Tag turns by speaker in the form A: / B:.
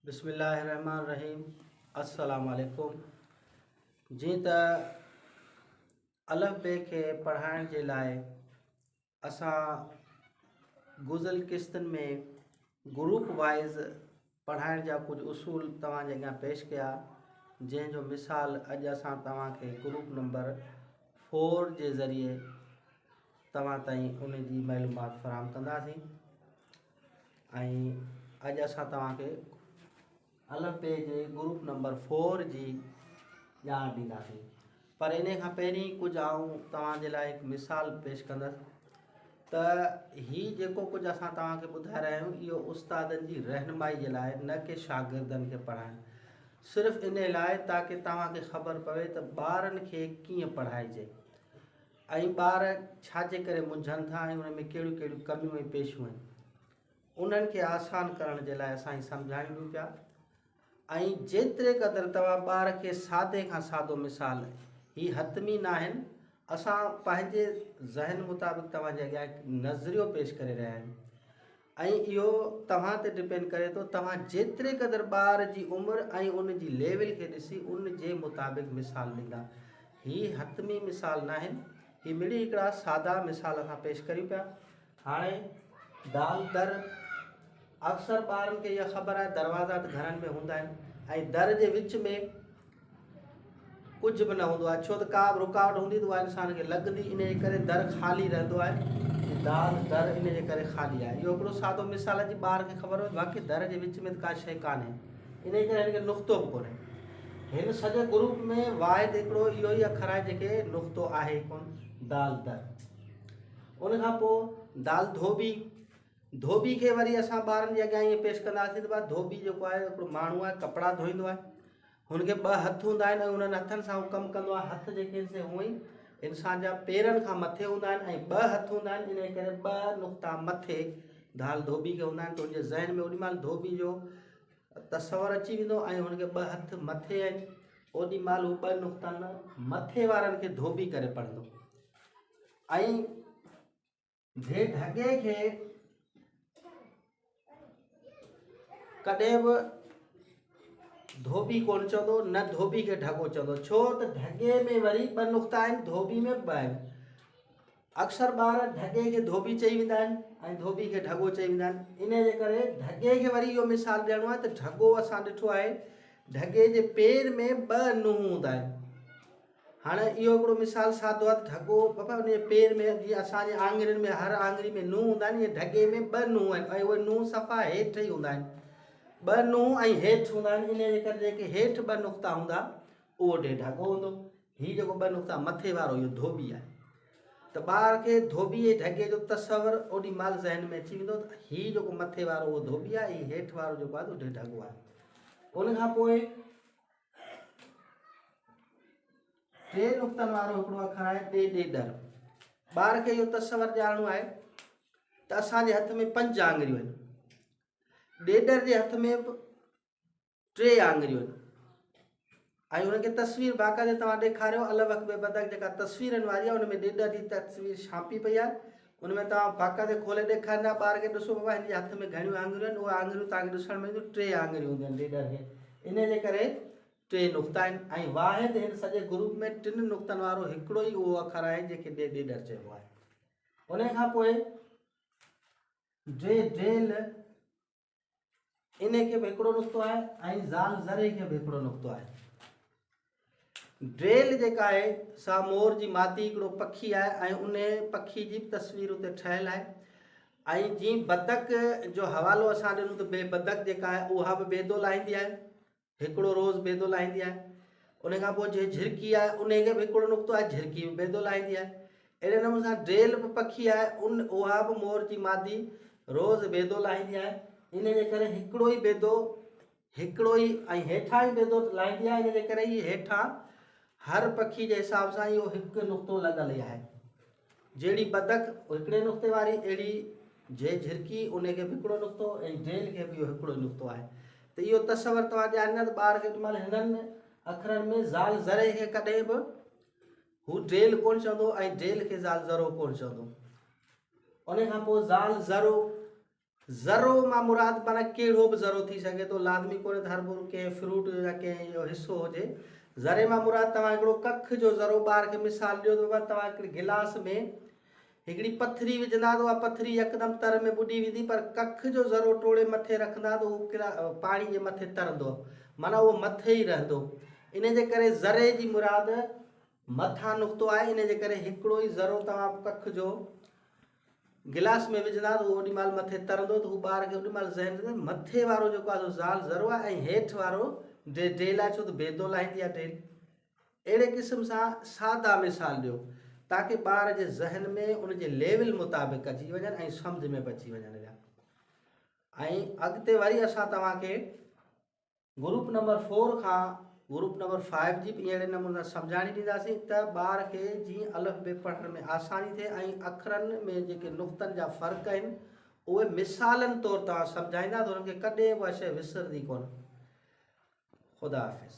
A: بسم الله الرحمن الرحيم السلام عليڪم جيئن ته الف بي کي پڙهائڻ جي لاء اسان گذريل قسطن ۾ گروپ وائز پڙهائڻ جا ڪجهه اصول توهان جي اڳيان پيش ڪيا جنهن جو مثال اڄ اسان توهان کي گروپ نمبر فور جي ذريعي توهان تائين ان جي معلومات فراهم ڪنداسين ۽ اڄ اسان توهان کي الف بي جي گروپ نمبر فور جي ڄاڻ ڏينداسين پر ان کان پهرين ڪجهه آئون توهان جي لاء هڪ مثال پيش ڪندس ته هي جيڪو ڪجهه اسان توهان کي ٻڌائي رهيا آهيون اهو استادن جي رهنمائي جي لاء نه ڪي شاگردن کي پڙهائڻ صرف ان لاء تاڪي توهان کي خبر پوي ته ٻارن کي ڪيئن پڙهائجي ۽ ٻار ڇا جي ڪري منجهن ٿا ۽ انهن ۾ ڪهڙيون ڪهڙيون ڪميون ۽ پيشيون آهن انهن کي آسان ڪرڻ جي لاء اسان هي سمجهايون به پيا ۽ جيتري قدر توهان ٻار کي سادي کان سادو مثال هي حتمي ناهن اسان پنهنجي ذهن مطابق توهان جي اڳيان هڪ نظريو پيش ڪري رهيا آهيون ۽ اهو توهان تي ڊپينڊ ڪري ٿو توهان جيتري قدر ٻار جي عمر ۽ ان جي ليول کي ڏسي ان جي مطابق مثال ڏيندا. هي حتمي مثال ناهن هي مڙئي هڪڙا سادا مثال اسان پيش ڪريون پيا. هاڻي دال در اڪثر ٻارن کي اها خبر آهي دروازا ته گهرن ۾ هوندا آهن ۽ در جي وچ ۾ ڪجهه به نه هوندو آهي ڇو ته ڪا به رڪاوٽ هوندي ته اها انسان کي لڳندي ان جي ڪري در خالي رهندو آهي دال در ان جي ڪري خالي آهي اهو هڪڙو سادو مثال آهي جي ٻار کي خبر هجي واقعي در جي وچ ۾ ته ڪا شيء ڪانهي ان جي ڪري هن کي نقطو به ڪونهي هن سڄي گروپ ۾ واحد هڪڙو اهو ئي اکر آهي جيڪي نقطو آهي ڪون دال در ان کان پوء دال ڌوٻي ڌوٻي کي وري اسان ٻارن جي اڳيان ائين پيش ڪنداسين ته ڌوٻي جيڪو آهي هڪڙو ماڻهو آهي ڪپڙا ڌوئيندو آهي هن کي ٻه هٿ هوندا آهن ۽ انهن هٿن سان هو ڪم ڪندو آهي. هٿ جيڪي آهن سي هونئن ئي انسان جا پيرن کان مٿي هوندا آهن ۽ ٻه هٿ هوندا آهن انهيء ڪري ٻه نقطا مٿي ڍال ڌوٻي کي هوندا آهن ته هن جي ذهن ۾ اوڏي مهل ڌوٻي جو تصور اچي ويندو ۽ هن کي ٻه هٿ مٿي آهن اوڏي مهل هو ٻه نقطن مٿي وارن کي ڌوٻي ڪري پڙهندو ۽ جي ڍڳي کي ڪڏهن به ڌوٻي ڪونه چوندو نه ڌوٻي کي ڍڳو چوندو ڇو ته ڍڳي ۾ وري ٻه نقطا آهن ڌوٻي ۾ ٻه آهن اڪثر ٻار ڍڳي کي ڌوٻي چئي ويندا آهن ۽ ڌوٻي کي ڍڳو چئي ويندا آهن ان جي ڪري ڍڳي کي وري اهو مثال ڏيڻو آهي ته ڍڳو اسان ڏٺو آهي ڍڳي جي پير ۾ ٻه ننهن هوندا آهن هاڻي اهو هڪڙو مثال سادو آهي ته ڍڳو بابا ان جي پير ۾ جيئن اسان جي آڱرين ۾ هر آڱري ۾ نونهن هوندا آهن ائين ڍڳي ۾ ٻه نونهن آهن ۽ اهي نونهن صفا هيٺ ئي هوندا آهن ٻه نونهن ۽ هيٺ هوندا آهن ان جي ڪري جيڪي هيٺ ٻه نقطا هوندا اهو ڍي ڍڳو هوندو هي جيڪو ٻه نقطا مٿي وارو اهو ڌوٻي آهي ته ٻار کي ڌوٻي ۽ ڍڳي جو تصور اوڏي مهل ذهن ۾ اچي ويندو ته هي جيڪو مٿي وارو اهو ڌوٻي آهي هي هيٺ وارو جيڪو آهي اهو ڍي ڍڳو آهي ان کان پوء ٽي نقطن وارو هڪڙو اکر آهي ڏي ڏي ڏر. ٻار کي اهو تصور ڏيارڻو آهي ته اسان جي هٿ ۾ پنج آڱريون آهن. ڏيڏر جي هٿ ۾ به ٽي آڱريون آهن ۽ ان کي تصوير باقاعده توهان ڏيکاريو الف اک بي بدڪ جيڪا تصويرن واري آهي ان ۾ ڏيڏر جي تصوير ڇاپي پئي آهي ان ۾ توهان باقاعده کولي ڏيکاريندا ٻار کي ڏسو بابا هن جي هٿ ۾ گهڻيون آڱريون آهن اهي آڱريون توهان کي ڏسڻ ۾ اينديون ٽي آڱريون هونديون آهن ڏيڏر کي ان جي ڪري ٽي نقطا آهن ۽ واحد هن سڄي گروپ ۾ ٽن نقطن وارو هڪڙو ئي اهو اکر آهي جنهن کي ڏي ڏيڏر چئبو آهي. ان کان پوء ڊي ڊيل ان کي به هڪڙو نقطو آهي ۽ زال ذري کي به هڪڙو نقطو آهي. ڊيل جيڪا آهي سا مور جي مادي هڪڙو پکي آهي ۽ ان پکي جي به تصوير اتي ٺهيل آهي ۽ جي بدڪ جو حوالو اسان ڏنو ته بي بدڪ جيڪا آهي اها به بيدو لاهيندي آهي هڪڙو روز بيدو لاهيندي آهي. ان کان پوء جي جهرڪي آهي انهي کي به هڪڙو نقطو آهي جهرڪي به بيدو لاهيندي آهي. اهڙي نموني سان ڊيل به پکي آهي ان اها به مور جي مادي روز بيدو لاهيندي آهي. ان جي ڪري هڪڙو ئي بيدو هڪڙو ئي ۽ هيٺان ئي بيدو لاهيندي آهي ان جي ڪري ئي هيٺان هر پکي جي حساب سان اهو هڪ نقطو لڳل ئي آهي. جهڙي بدڪ هڪڙي نقطي واري اهڙي جي جهرڪي ان کي به هڪڙو نقطو ۽ ڊيل کي به اهو هڪڙو ئي نقطو آهي ته اهو تصور توهان ڏياريندا ته ٻار کي مهل هنن اکرن ۾ زال ذري کي ڪڏهن به هو ڊيل ڪونه چوندو ۽ ڊيل کي زال ذرو ڪونه چوندو ان کان پوء زال ذرو ذرو مان مراد معنيٰ ڪهڙو به ذرو ٿي سگهي ٿو، لازمي ڪونهي ته هرڀرو ڪنهن فروٽ جو يا ڪنهن جو حصو هجي. ذري مان مراد توهان هڪڙو ڪک جو ذرو ٻار کي مثال ڏيو ته بابا توهان هڪڙي گلاس ۾ هڪڙي پٿري وجهندا ته اها پٿري يڪدم تر ۾ ٻڏي ويندي پر ڪک جو ذرو ٽوڙي مٿي رکندا ته اهو پاڻي جي مٿي ترندو معنيٰ اهو مٿي ئي رهندو. ان جي ڪري ذري جي مراد مٿان نقطو آهي ان جي ڪري هڪڙو ئي ذرو توهان ڪک جو گلاس ۾ وجهندا ته اهو اوڏي مهل مٿي ترندو ته هو ٻار کي اوڏي مهل ذهن ۾ مٿي وارو جيڪو آهي سو زال ذرو آهي ۽ هيٺ وارو ڊي ڊيل آهي ڇو ته بيدو لاهيندي آهي ڊيل. اهڙي قسم سان سادا مثال ڏيو تاڪه ٻار جي ذهن ۾ ان جي ليول مطابق اچي وڃن ۽ سمجهه ۾ به اچي وڃن هليا ۽ اڳتي وري اسان توهان کي گروپ نمبر فور کان گروپ نمبر فائيو جي به اهڙي نموني سان سمجهاڻي ڏينداسين ته ٻار کي جيئن الف بي پڙهڻ ۾ آساني ٿئي ۽ اکرن ۾ جيڪي نقطن جا فرق آهن اهي مثالن طور توهان سمجهائيندا ته انهن کي ڪڏهن به اها شيء وسرندي ڪونه. خدا حافظ.